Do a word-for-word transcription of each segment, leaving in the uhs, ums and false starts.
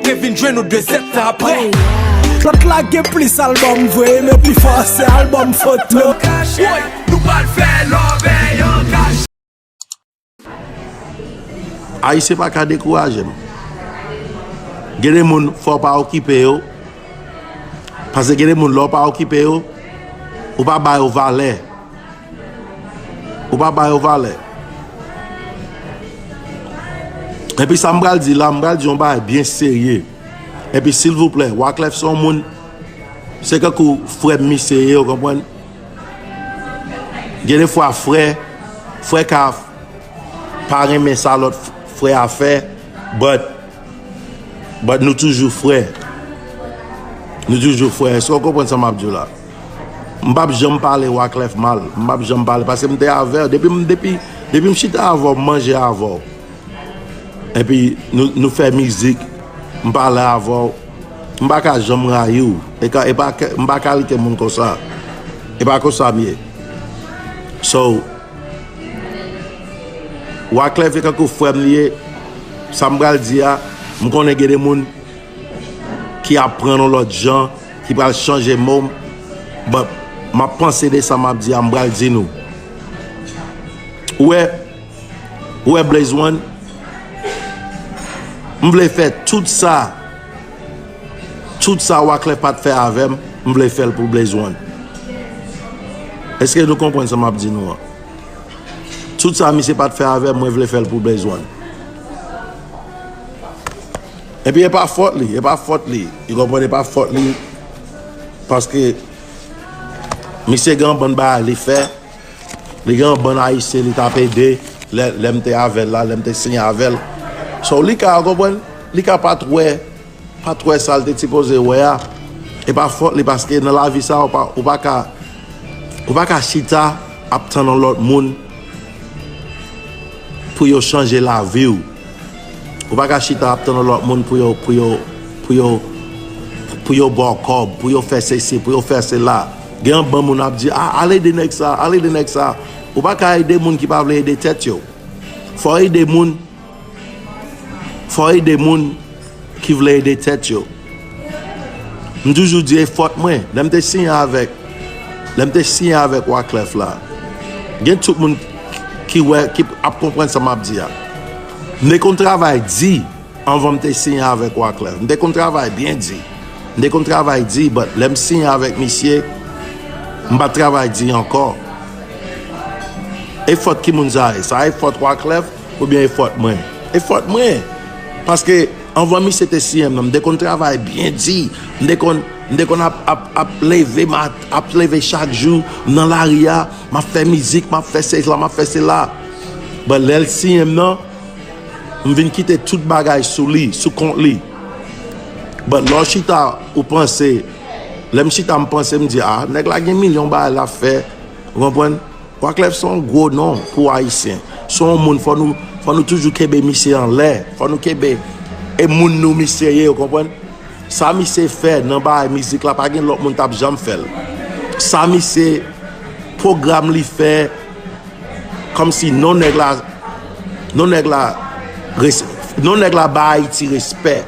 Vin jwenn nou de zèt apre. Lòt la gen plis albòm vre, men pi fò se albòm foto. Woy, nou pral fè love an kache. Ayisyen pa ka dekouraje m. Gen de moun, fò w pa okipe yo. Paske gen de moun, lè w pa okipe yo, ou pa ba yo valè. Ou pa ba yo valè. Epi sa m pral di la, m pral di yon bagay byen serye. Epi silvouplè, Wyclef se yon moun, se kankou frè m misye ye, ou konprann? Gen de fwa frè, frè ka pa renmen sa lòt frè a fè, but, but nou toujou frè. Nou toujou frè. Èske w konprann sa m ap di w la? M p ap janm pale Wyclef mal. M p ap janm pale, paske m te avè w. Depi m, depi, depi m chita avè w, m manje avè w. Epi nou, nou fè mizik, m pale avè w. M pa ka janm rayi w. E ka, e pa, m pa kalite moun konsa. E pa konsa m ye. So, Wyclef e kankou frè m li ye. Sa m pral di a, m konnen gen de moun ki ap pran yon lòt jan, ki pral chanje mo m, but m ap panse de sa m ap di a, m pral di nou. Ou wè, ou wè Blaze One, m vle fè tout sa, tout sa Wyclef pa t fè avè m, m vle fè l pou Blaze One. Èske nou konprann sa m ap di nou an? Tout sa misye pa t fè avè m, mwen vle fè l pou Blaze One. Epi e pa fòt li, e pa fòt li. Ou konprann, e pa fòt li. Paske misye gen yon bann bagay li fè. Li gen yon bann ayisyen li t ap ede lè, lè m te avè l la, lè m te siyen avè l. So, li ka, ou konprann, li ka pa t wè, pa t wè sa l te sipoze wè a. E pa fòt li, paske nan lavi sa, ou pa, ou pa ka, ou pa ka chita ap tann yon lòt moun pou yo chanje lavi w. Ou pa ka chita ap tann yon lòt moun pou yo, pou yo, pou yo, pou yo ba w kòb, pou yo fè sesi, pou yo fè sela. Gen yon bann moun ap di, "A, al ede nèg sa, al ede nèg sa." Ou pa ka ede moun ki pa vle ede tèt yo. Fò w ede moun, fò w ede moun ki vle ede tèt yo. M toujou di e fòt mwen. Lè m te siyen avèk, lè m te siyen avèk Wyclef la, gen tout moun ki wè, ki ap konprann sa m ap di a. M te konn travay di anvan m te siyen avèk Wyclef. M te konn travay byen di. M te konn travay di, but lè m siyen avèk misye, m pa t travay di ankò. E fòt ki moun sa ye? Sa e fòt Wyclef oubyen e fòt mwen? E fòt mwen. Paske anvan misye te siyen m nan, m te konn travay byen di. M te konn, m te konn ap, ap, ap leve, m a, ap leve chak jou nan lari a, m ap fè mizik, m ap fè sela, m ap fè sela. But lè l siyen m nan, m vin kite tout bagay sou li, sou kont li. But lè w chita, ou panse, lè m chita, m panse, m di, "A, nèg la gen milyon bagay l ap fè." Ou konprann? Wyclef se yon gwo non pou Ayisyen. Se yon moun, fò nou, fò nou toujou kenbe misye anlè. Fò nou kenbe, e moun nou misye ye, ou konprann? Sa misye fè nan bagay mizik la, pa gen lòt moun t ap janm fè l. Sa misye, pwogram li fè, kòmsi non nèg la, non nèg la, res-, non nèg la ba Ayiti respè.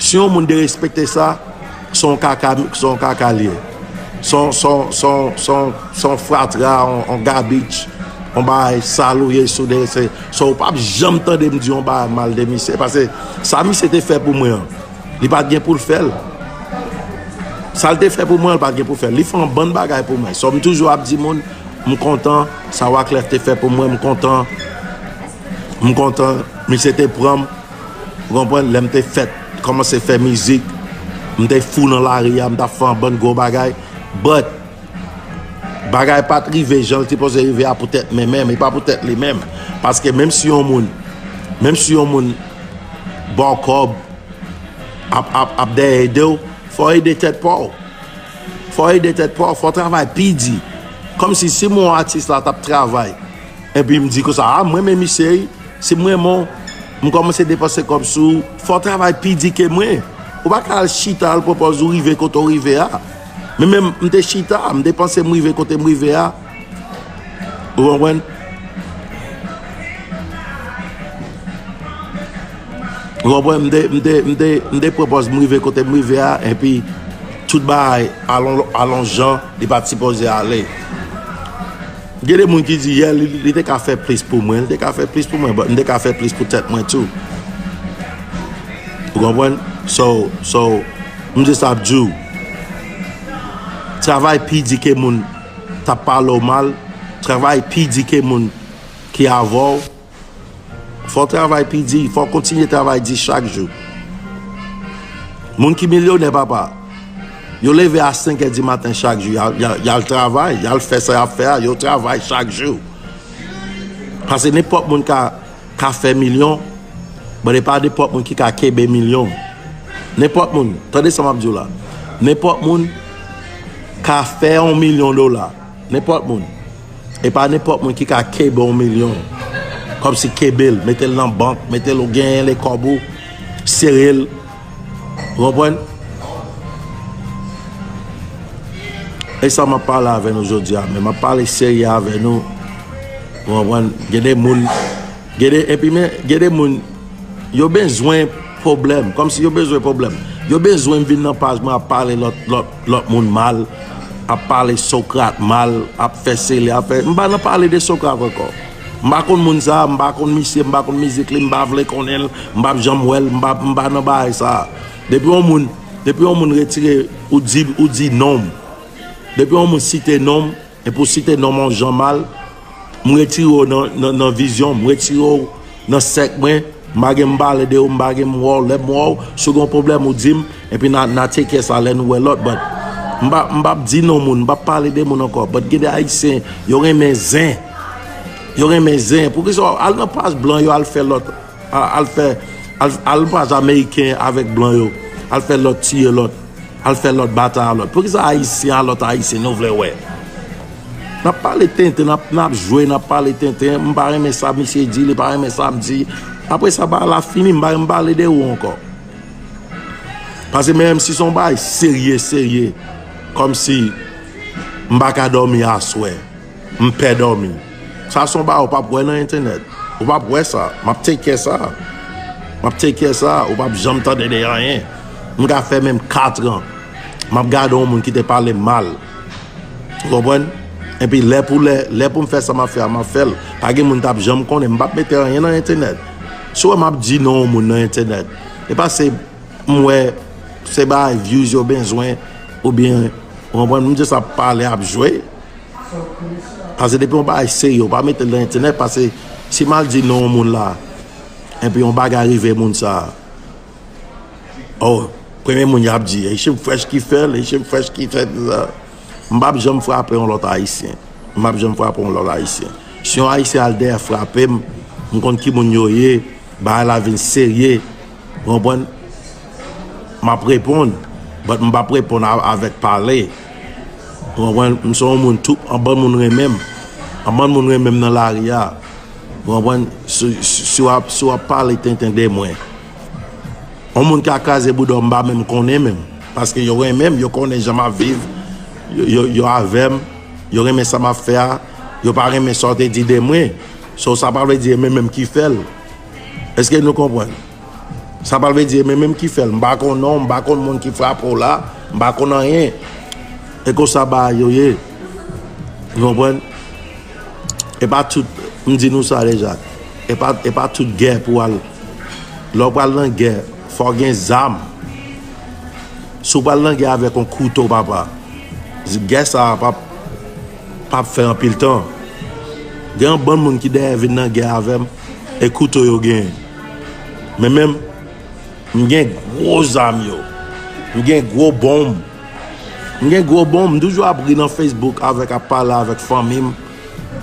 Si yon moun derespekte sa, se yon kaka, se yon kaka l ye. Se yon, se yon, se yon, se yon, se yon fatra, yon, yon gabich, yon bagay sal ou ye si w derese. So, ou p ap janm tande m di yon bagay mal de misye, paske sa misye te fè pou mwen an, li pa t gen pou l fè l. Sa l te fè pou mwen, li pa t gen pou l fè l. Li fè yon bann bagay pou mwen. So, m toujou ap di moun, m kontan sa Wyclef te fè pou mwen, m kontan, m kontan misye te pran m. Ou konprann? Lè m te fèt, kòmanse fè mizik, m te fou nan lari a, m t ap fè yon bann gwo bagay. But, bagay pa t rive jan l sipoze rive a poutèt mwen menm, e pa poutèt li menm. Paske menm si yon moun, menm si yon moun ba w kòb, ap, ap, ap dèyè ede w, fò w ede tèt pa w. Fò w ede tèt pa w, fò w travay pi di. Kòmsi si m wè yon atis la t ap travay, epi m di konsa, "A, mwen renmen misye, wi." Si m renmen w, m kòmanse depanse kòb sou ou, fò w travay pi di ke mwen. Ou pa ka al chita, al pran pòz ou rive kote w rive a. Men menm, m te chita, m te panse m rive kote m rive a. Ou konprann? Ou konprann? M te, m te, m te, m te pran pòz m rive kote m rive a, epi tout bagay alon, alon jan li pa t sipoze ale. Gen de moun ki di, yeah, li, li te ka fè plis pou mwen, li te ka fè plis pou mwen, but m te ka fè plis pou tèt mwen tou. Ou konprann? So, so, m just ap di w, travay pi di ke moun t ap pale w mal, travay pi di ke moun ki avè w, fò w travay pi di, fò w kontinye travay di chak jou. Moun ki milyonè, papa, yo leve a senk è di maten chak jou, y al, y al, y al travay, y al fè sa y ap fè a, yo travay chak jou. Paske nenpòt moun ka, ka fè milyon, but e pa nenpòt moun ki ka kenbe milyon. Nenpòt moun, tande sa m ap di w la, nenpòt moun ka fè yon milyon dola, nenpòt moun. E pa nenpòt moun ki ka kenbe yon milyon. Kòmsi kenbe l, mete l nan bank, mete l ou genyen le kòb ou, sere l. Ou konprann? E sa m ap pale avè nou jodi a, men m ap pale serye avè nou. Ou konprann? Gen de moun, gen de, epi men, gen de moun, yo bezwen pwoblèm, kòmsi yo bezwen pwoblèm. Yo bezwen m vin nan paj mwen ap pale lòt, lòt, lòt moun mal, ap pale Sokrat mal, ap fè sele, ap fè, m pa nan pale de Sokrat ankò. M pa konn moun sa, m pa konn misye, m pa konn mizik li, m pa vle konnen l, m p ap janm wè l, m pa, m pa nan bagay sa. Depi yon moun, depi yon moun retire, ou di, ou di non m. Depi yon moun site non m, epi w site non m yon jan mal, m retire w nan, nan, nan vizyon m, m retire w nan sèk mwen, m pa gen m pale de ou, m pa gen m wè w, lè m wè w, si w gen yon pwoblèm ou di m, epi n a, n a take care sa lè nou wè lòt, but m pa, m p ap di non moun, m p ap pale de moun ankò, but gen de Ayisyen, yo renmen zen, yo renmen zen, poukisa w al nan paj blan yo al fè lòt, a-, al fè, al, al nan paj ameriken avèk blan yo, al fè lòt tiye lòt. Al fè lòt batay a lòt. Poukisa Ayisyen a lòt Ayisyen nou vle wè? N ap pale tenten, n ap, n ap jwe, n ap pale tenten. M pa renmen sa misye di, li pa renmen sa m di. Apre sa, bagay la fini, m pa renmen pale de ou ankò. Paske menm si se yon bagay serye, serye, kòmsi m pa ka dòmi aswè. M pè dòmi. Sa se yon bagay ou p ap wè nan entènèt. Ou p ap wè sa. M ap take care sa. M ap take care sa. Ou p ap janm tande de anyen. M ka fè menm katran. M ap gade yon moun ki te pale m mal. Ou konprann? Epi lè pou lè, lè pou m fè sa m ap fè a, m ap fè l. Pa gen moun t ap janm konnen. M p ap mete anyen nan entènèt. Si w wè m ap di non yon moun nan entènèt, e pa se m wè se bagay views yo bezwen, oubyen, ou konprann, m just ap pale, ap jwe. Paske depi yon bagay serye, ou pa mete l nan entènèt, paske si m al di non yon moun la, epi yon bagay rive moun sa, oh, premye moun y ap di, Haitian Fresh ki fè l, Haitian Fresh ki fè sa. M p ap janm frape yon lòt Ayisyen. M p ap janm frape yon lòt Ayisyen. Si yon Ayisyen al dèyè frape m, m konn ki moun yo ye, bagay la vin serye. Ou konprann? M ap reponn, but m p ap reponn a-, avèk pale. Ou konprann? M se yon moun, tout, anbann moun renmen m. Anbann moun renmen m nan lari a. Ou konprann? Si, si, si w ap, si w ap pale tenten de mwen. Yon moun ka kraze bouda w, m pa menm konnen menm. Paske yo renmen m, yo konnen jan m ap viv, yo, yo, yo avè m, yo renmen sa m ap fè a, yo pa renmen sa w te di de mwen. So, sa pa vle di e mwen menm ki fè l. Èske nou konprann? Sa pa vle di e mwen menm ki fè l. M pa konn non, m pa konn moun ki frape w la, m pa konn anyen. E konsa bagay yo ye. Ou konprann? E pa tout, m di nou sa deja, e pa, e pa tout gè pou w al, lè w pral nan gè, fò w gen zam. Si w pral nan gè avèk yon kouto, papa, gè sa a p ap, p ap fè anpil tan. Gen yon bann moun ki dèyè vin nan gè avè m, e kouto yo genyen. Men menm, m gen gwo zam yo. M gen gwo bonm. M gen gwo bonm. M toujou ap ri nan Facebook avèk, ap pale avèk fanmi m,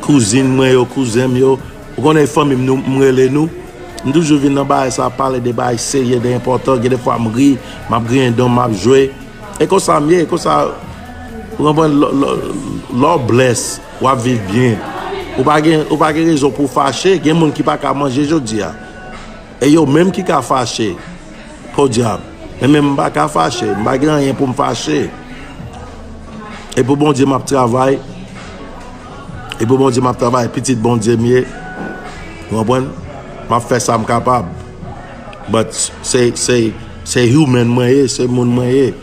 kouzin mwen yo, kouzen m yo. Ou konnen fanmi m, nou, m rele nou. M toujou vin nan bagay sa, ap pale de bagay serye, de enpòtan. Gen de fwa m ri, m ap griyen dan m, m ap jwe. E konsa m ye, e konsa, ou konprann, lè, lè, lè w bless, w ap viv byen. Ou pa gen, ou pa gen rezon pou w fache. Gen moun ki pa ka manje jodi a. E yo menm ki ka fache. Podyab. Men menm m pa ka fache. M pa gen anyen pou m fache. E pou Bondye m ap travay. E pou Bondye m ap travay. Pitit Bondye m ye. Ou konprann? M ap fè sa m kapab. But se, se, se human mwen ye, se moun mwen ye.